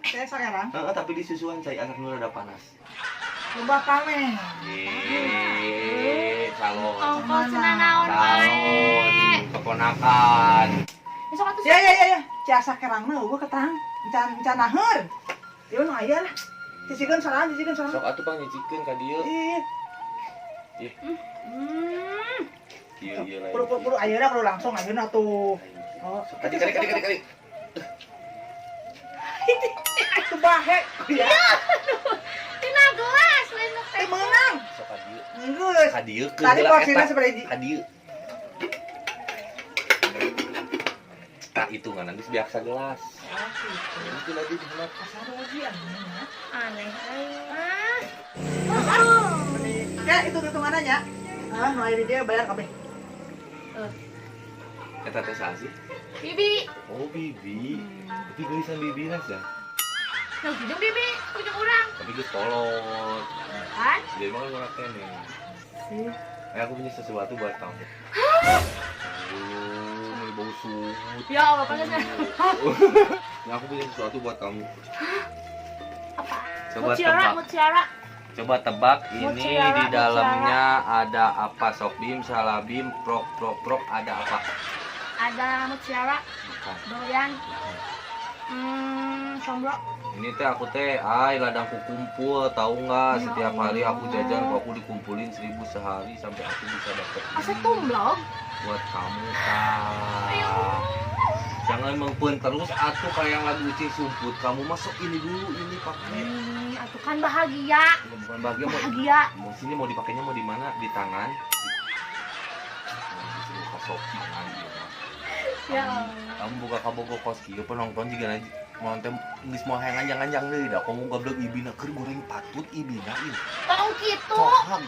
Saya sekarang Heeh, tapi di susuan cai asak nu rada panas. Coba kame. Ye, calon. Ongkos cenah naon wae. Calon keponakan. Besok atuh. Ya ya ya ya. Ci asak kerangna eueuh ketang. Encan encan naheur. Ieu nu aya lah. Cicikeun sorangan, cicikeun sorangan. Sok atuh pang nyicikeun ka dieu. Ih, Hmm. Kieu ieu lain. kudu kudu kudu ayeuna kudu langsung ayeuna tuh. Oh, Kali kali kali kali kali. Itu bahe. Ya, Tina gelas lain nu teu meunang. Sok ka dieu. Geus. Ka dieu keun Tadi heula porsina eta. sabaraha hiji? Ka dieu. Tah hitungan geus biasa gelas. Itu lagi di heula. Asal lagi aneh. Aneh ah. Ya, itu hitungannya. Ah, nu aya di dieu bayar kabeh. Eta teh saha sih? Bibi. Oh, Bibi. Tapi geulisan Bibi nas ya. Yang ujung bibi, ujung urang. Tapi geus kolot. Kan? Jadi mah kan ngorek nih. Eh, aku punya sesuatu buat kamu. Oh, ini bau sungut. Ya Allah, panasnya. Ini aku punya sesuatu buat kamu. Apa? Coba Mutiara, tebak. mutiara. Coba tebak ini Mutiara, di dalamnya ada apa? Sokbim, salabim, prok, prok, prok, ada apa? Ada mutiara, Bukan. durian, combro. Ini teh aku teh, ay ladangku kumpul, tahu nggak? Ya Setiap hari aku Allah. jajan, kok aku dikumpulin 1.000 sehari sampai aku bisa dapet Asa ini tumblog. buat kamu kak. Ayo. Jangan mengpun terus atuh kayak yang lagi ucing sumput. Kamu masuk ini dulu, ini pakai. Atuh kan bahagia. Bukan bahagia mau, Bahagia. mau sini mau dipakainya mau di mana? Di tangan. Di sini kasopanan ieu mah. Ya Allah. Kamu buka kabogo kos kieu penonton juga nanti mau nonton geus moal hayang anjang-anjang deui da kamu goblok ibina keur goreng patut ibina ieu. Tong kitu. Coham.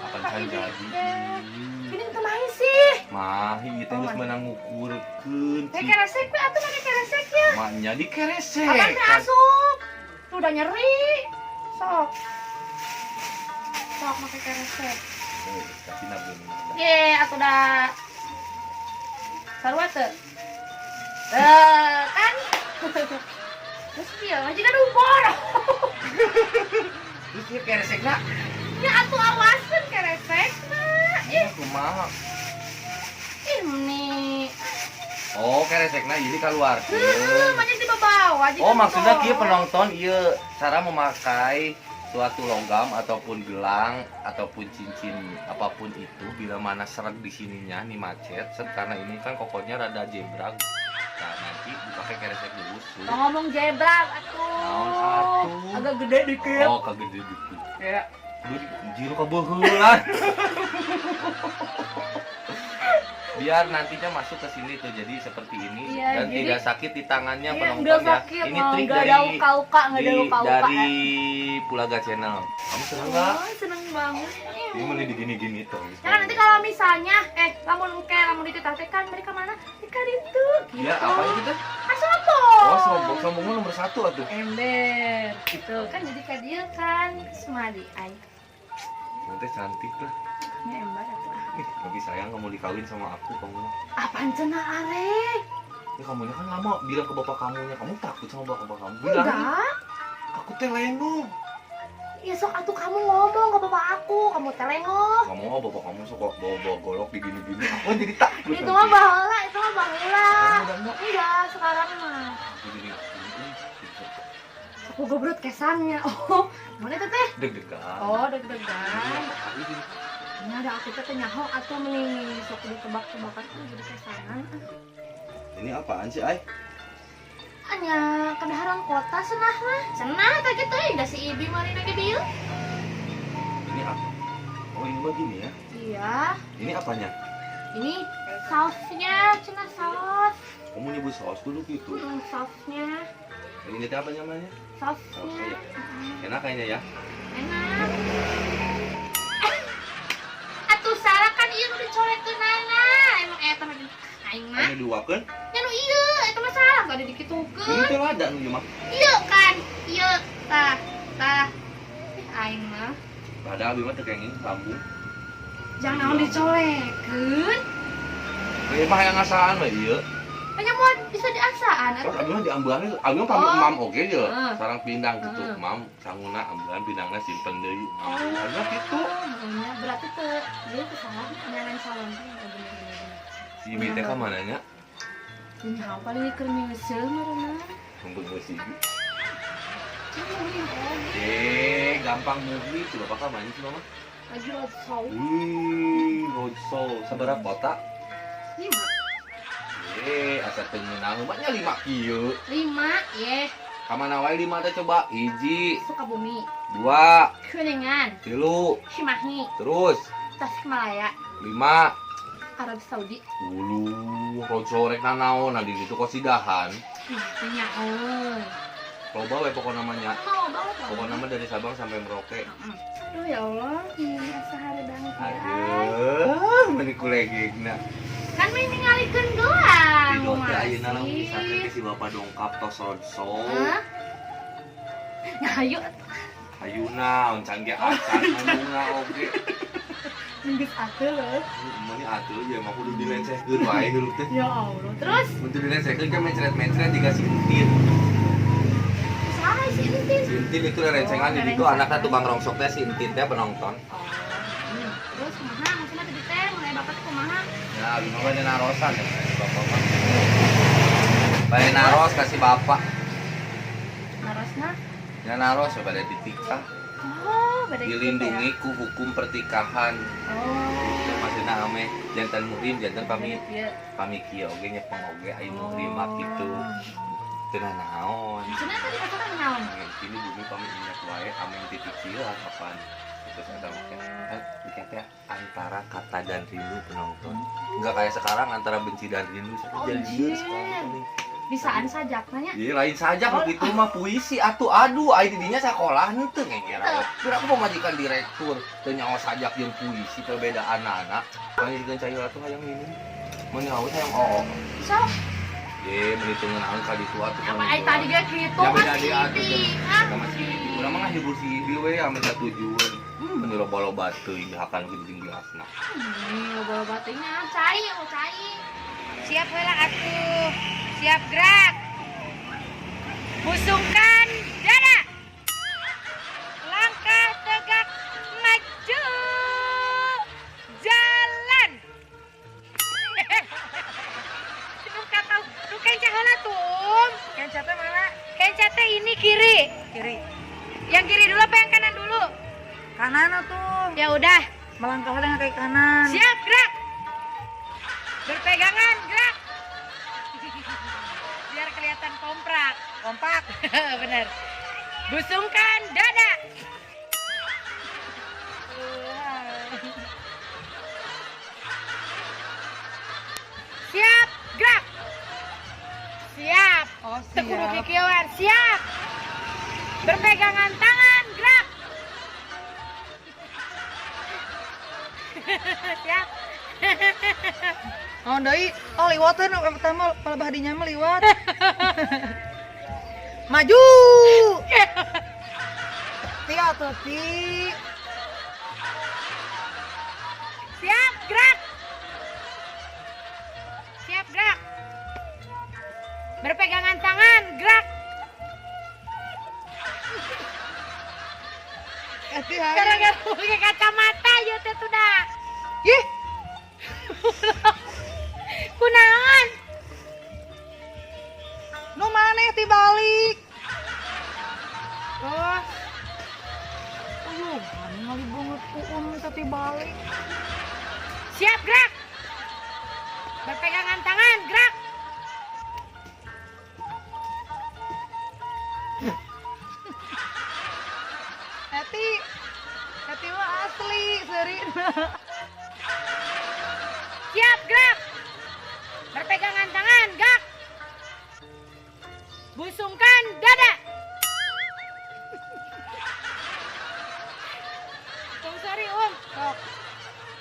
Akan Kak can Ibi jadi. teh. Ini teu main sih. Mah ieu teh Oh, geus mah. meunang ngukurkeun. Teh keresek we atuh make keresek ya. Maknya dikeresek. Akan teh asup. Tuh udah nyeri. Sok. Sok make keresek. Eh, kasih nabung. Ye, atuh dah. Sarua teu? Eh, kan? Terus kieu mah jiga dubor. Terus ieu keresekna Ya atuh awaseun keresekna. ih kumaha? Ih, nih. Oh, keresekna ieu Heeh, dikaluarkeun. banyak dibawa jiga Oh, maksudnya dubor. kieu penonton ieu cara memakai suatu logam ataupun gelang ataupun cincin apapun itu bila mana seret di sininya nih macet set karena ini kan kokonya rada jebrag. Nah, nanti dipakai keresek dulu. Tong ngomong jebrak atuh. Naon atuh? Agak gede dikit. Oh, kagede dikit. Ya. Duh, jiru kabehulan. Biar nantinya masuk ke sini tuh jadi seperti ini Iya, dan jadi- tidak sakit di tangannya Iya, penonton nggak ya. sakit, Ini mau trik nggak dari ada luka-luka, nggak ada luka-luka. dari Pulaga Channel. Kamu senang nggak? Oh, seneng banget. Ini mana digini-gini tuh. Nah, nanti kalau misalnya, lamun engke, lamun dititah teh kan mereka mana? Di itu, gitu. Ya, apa itu teh? Ah, sombong. Oh, sombong. Sombongnya nomor 1 atuh. Ember, gitu. Kan jadi ka dieu kan, semadi ai. Nanti cantik lah. Nya ember atuh. Ah. Ih, tapi sayang kamu dikawin sama aku kamu. Apaan cenah are? Ya kamunya kan lama bilang ke bapak kamunya, kamu takut sama bapak kamu. Bilang, Enggak. aku teh lengo. Ya sok atuh kamu ngomong ke bapak aku, kamu teh lengo. Kamu mah bapak kamu sok bawa-bawa golok digini-gini. Aku kan jadi takut. Itu mah baheula, itu mah baheula. Sekarang udah enggak. Enggak, sekarang mah. Aku jadi ini, Aku gobrot kesangnya. Oh, mana itu teh? deg-degan. Oh, deg-degan. Aku jadi Ini ada aku teh nyaho atuh meni sok ditebak-tebakan tuh jadi kesangan. Ini apaan sih, Ay? Anya kedaharan kota senah mah. Senah teh gitu ya, da si Ibi marina ge dieu. Ini apa? Oh, ini mah gini ya. Iya, Ini apanya? ini sausnya, cenah saus. Kamu nyebut saus dulu gitu. Sausnya, Ini teh apa namanya? sausnya. Sausnya ya. Enak kayaknya ya. Enak. Atuh salah kan ieu nu dicorekeunana. Emang eta mah aing mah. Ini diuapkeun. Ya nu ieu eta mah salah gak ada dikitukeun. Ini teh lada nu ieu mah. Ieu kan, ieu tah tah. Ih, aing mah. Padahal abi mah teu kenging lambung. Jangan naon dicolekeun. Ieu mah hayang ngasaan we ieu. Hanya mau bisa diasaan Terus atuh. abi mah diambean abi mah pamit Oh. mam oge ye. Sarang pindang gitu, mam sanguna ambean pindangna simpen deui. Oh. Abi mah kitu. Nya berarti teu ieu teu salah nyangan salon teh bener-bener. Si Ibi teh ka mana nya? Nyaho paling keur nyeuseul meureunna. Ngumpul si Ibi. Cing oge. Gampang mugi si bapak ka mana sih mama? Lagi roadshow. Wih, roadshow. Sabaraha kota? 5. Asa teu ngeunah mah nya 5 kieu. 5, ye. Ka mana wae 5 teh coba? 1, Sukabumi, 2, Kuningan, 3, Cimahi, terus Tasikmalaya, 5. Arab Saudi. Uluh, roadshow rek nanaon nah di situ kosidahan. Teu nyaho. Loba we pokona mah nya. Loba we Pokona mah dari Sabang sampai Merauke. Aduh ya Allah, ini asa hareudang teh. Aduh, meuni kulegegna. Kan main ningalikeun gelang. Di dote ayeuna lamun misalkan teh si bapak dongkap tos roadshow. Hah? Nah, ayo. Hayu naon can ge acan ngomongna oge. Geus atuh leuh. Meuni atuh ieu mah kudu dilecehkeun wae hirup teh. Ya Allah. Terus Mun teu dilecehkeun kan mencret-mencret jiga si Entin. saha si Entin? Si Entin itu rerencengan di ditu anakna tukang rongsok teh si Entin teh penonton. Oh. Terus kumaha maksudna tadi teh mulai bapak teh kumaha? Ya, abi mah bade narosan ya si bapak mah. Bade naros ka si bapak. Narosna? Ya naros ya bade ditikah. Oh, bade Dilindungi ku hukum pertikahan. Oh. Maksudna ame jantan muhrim jantan pami Iya. pami kieu oge nya oge aya muhrim mah kitu. Teu naon. Maksudna tadi maksudna naon? Ini bumi pami ingat wae ameng titik sila kapan. Terus eta mah kan teh antara kata dan rindu penonton. Enggak kayak sekarang antara benci dan rindu saya Oh, jadi lieur sekarang nih. Bisaan sajak nanya. Iya lain saja oh. Itu mah puisi atuh aduh ai di dinya sakolah henteu ngenger. Kira aku pamajikan direktur teu nyaho sajak jeung puisi perbedaan anak. Pangijikeun cai atuh hayang minum. Mun nyaho hayang oo. Sok. Ye meuni teu ngeunaheun ka ditu atuh. Apa ai tadi ge kitu Ya kan beda si deui atuh. Ibi. Ah. Sama si Ibi. Urang mah ngahibur si Ibi we ame satujuan. Meuni loba-loba teuing dihakan ku jeung gelasna. Loba-loba teuing cai, oh cai. Siap heula atuh. Siap gerak. Busungkan dada. Langkah tegak maju. Jalan. Nu kata nu kenca heula tuh. Kenca teh mana? Kenca teh ini kiri. Kiri. Yang kiri dulu apa yang kanan dulu? Kanan atuh. Ya udah. Melangkah dengan kaki kanan. Siap gerak. Berpegangan gerak. Biar kelihatan komprak. Kompak. Bener. Busungkan dada. Siap gerak. Siap. Oh, siap. Teu kudu kikieuan. Siap. Berpegangan tangan gerak. Siap. Oh, deui. Oh, liwateun nu pertama palebah dinya mah liwat. Maju. Ti atuh ti. Siap gerak. Siap gerak. Berpegangan tangan gerak. Eti hayu. Gara-gara pakai kacamata ya teh tuh dah. Ih, Kunaon? nu maneh ti balik. Oh, Uyuh, ningali banget uun teh ti balik. siap gerak. Berpegangan tangan gerak. Eti. Eti mah asli seurina. Siap gerak. Berpegangan tangan gerak. Busungkan dada. Oh, sorry Om. Sok.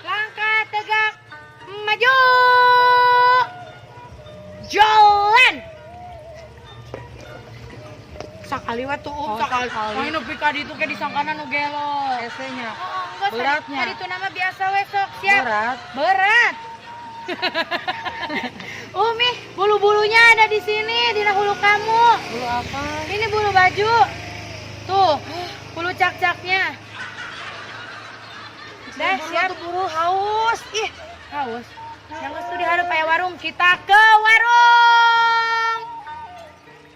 Langkah tegak maju. Jalan. Sakali we tuh, Oh, sakali. sakali. Mah nepi ka ditu ke disangkana nu gelo. Hese-nya. Oh, enggak, Beratnya. tadi tuh nama biasa we sok siap. Berat. Berat. Umi, bulu-bulunya ada di sini, di hulu kamu. Bulu apa? Ini bulu baju. Tuh, bulu cak-caknya. Dah, Buru siap. tuh buru haus. Ih, Haus. Yang geus tuh dihareup aya warung, kita ke warung.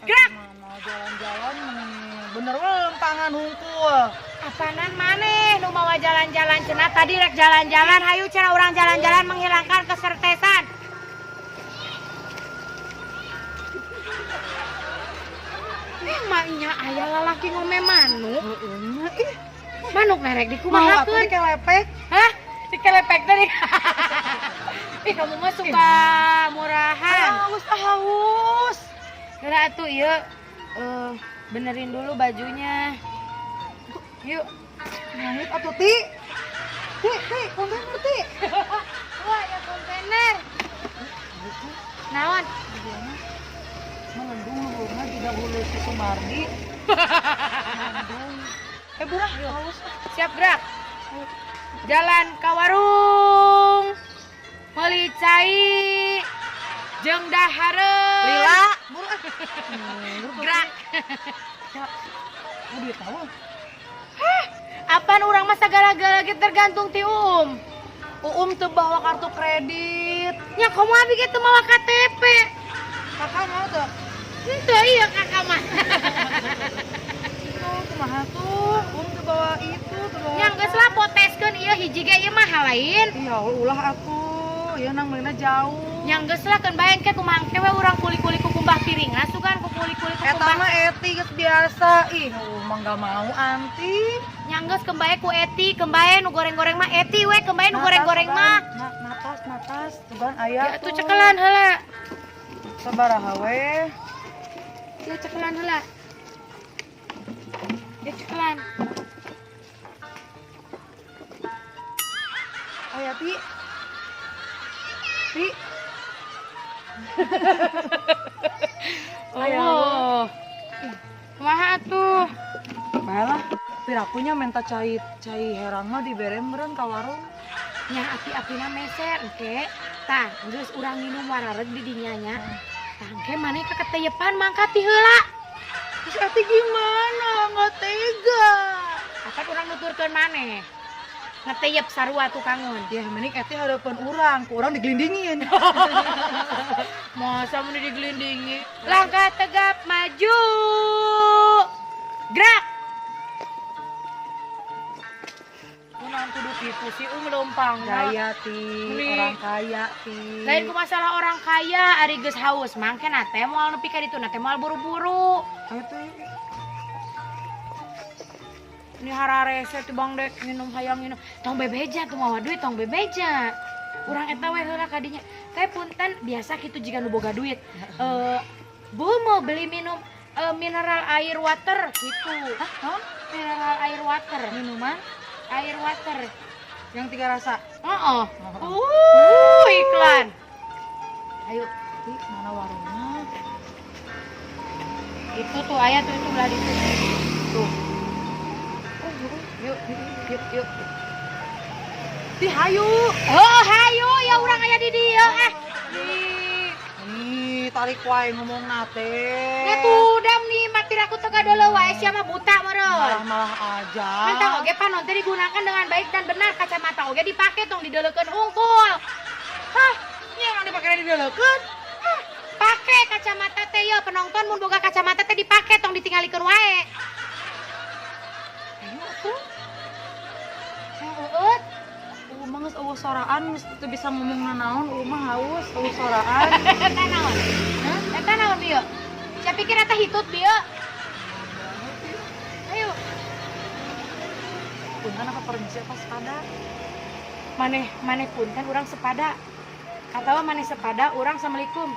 Gerak. Mau jalan-jalan bener we lempangan hungkul. Apanan maneh nu mawa jalan-jalan cenah tadi rek jalan-jalan, hayu cara urang jalan-jalan menghilangkan kesertesan. Emangnya aya lalaki ngome manuk? Heeh nya ih. Manuk merek Mau atuh dikumahakeun? dikelepek. Hah? Dikelepek tadi. Ih, kamu mah suka murahan. Haus, ah, haus. Geura atuh ieu benerin dulu bajunya. Yuk. Ngangit atuh ti. Ti, ti, kontainer ti. Wah, ya kontainer. Naon? Melendung luhurna juga hulu si Sumardi. Melendung. Eh burah, haus. Siap gerak. Jalan ke warung. Meuli cai. Jeung dahareun. Lila, buru ah. Gerak. Oh, duit tahu. Apaan urang mah sagala-gala ge tergantung ti Uum. Uum teu bawa kartu kredit. Nya komo abi ge teu mawa KTP. Kakak mau tuh. Henteu iya kakak mah. Tuh, kumaha tuh? Uum teu bawa itu, teu bawa. Nya geus lah poteskeun ieu hiji ge ieu mah lain. Iya, ulah atuh. Ya nang meulina jauh. Nya geus lah keun bae engke kumaha engke we urang kuli-kuli kukumbah piringan sugan kukuli-kuli Eta kukumbah. mah eti geus biasa. Ih, Uum mah nggak mau anti. Nya geus keun bae ku eti, keun bae nu goreng-goreng mah eti we, keun bae nu goreng-goreng mah. Natas, natas, sugan aya Ya atuh cekelan heula. Sabaraha we? Ya cekelan heula. Ya cekelan. Aya ti. Ti. Oh. Kumaha atuh? Bae lah. Pirakunya minta cai cai herang mah dibere meureun ka warung. Nya api-apina meser engke. Tah, geus urang minum warareg di dinya nya. Tah engke maneh ka keteyepan mangkat ti heula. Terus eti gimana? Nggak tega. Apan urang nuturkeun maneh. Ngeteyep sarua tukangeun. Ya mending eti harapan urang, ku urang digelindingin. Masa mun digelindingi? Langkah tegap maju. Gerak. Kunaon kudu kitu sih leumpang. Gaya ti, Nih. orang kaya ti. Lain ku masalah orang kaya, ari geus haus mangke na teh moal nepi ka ditu na teh moal buru-buru. Ayo tuh. Ini hararese tuh Bang Dek minum hayang minum. Tong bebeja tuh mawa duit tong bebeja. Urang eta we heula kadinya. Teh punten biasa kitu jika nu boga duit. Bu mau beli minum mineral air water gitu. Hah, naon? Mineral air water. Minuman Air water. yang tiga rasa. Heeh. Iklan. Ayo, Ti, mana warungnya? itu tuh aya tuh itu belah ditu. Tuh. Oh, yuk, yuk, yuk. Ti hayu. Oh, hayu ya urang aya di dieu eh. Nih, tarik wae ngomong nate. Ya tudam nih mati aku teu gadeuleuh wae sia mah buta meureun. Malah-malah aja. Mentang oge panon teh digunakan dengan baik dan benar, kacamata oge dipake tong dideleukeun hungkul. Hah, ini emang dipake dideleukeun? Hah, pake kacamata teh ye penonton mun boga kacamata teh dipake tong ditinggalikeun wae. Ayo atuh. Heueut. Mah geus eueuh soraan geus teu bisa ngomong nanaon, eueuh mah haus, eueuh soraan. Eta naon? Hah? Eta naon bieu? Sia pikir eta hitut bieu? Ayo. Punten apa permisi apa sepada? Maneh maneh punten urang sepada. Atawa maneh sepada urang assalamualaikum.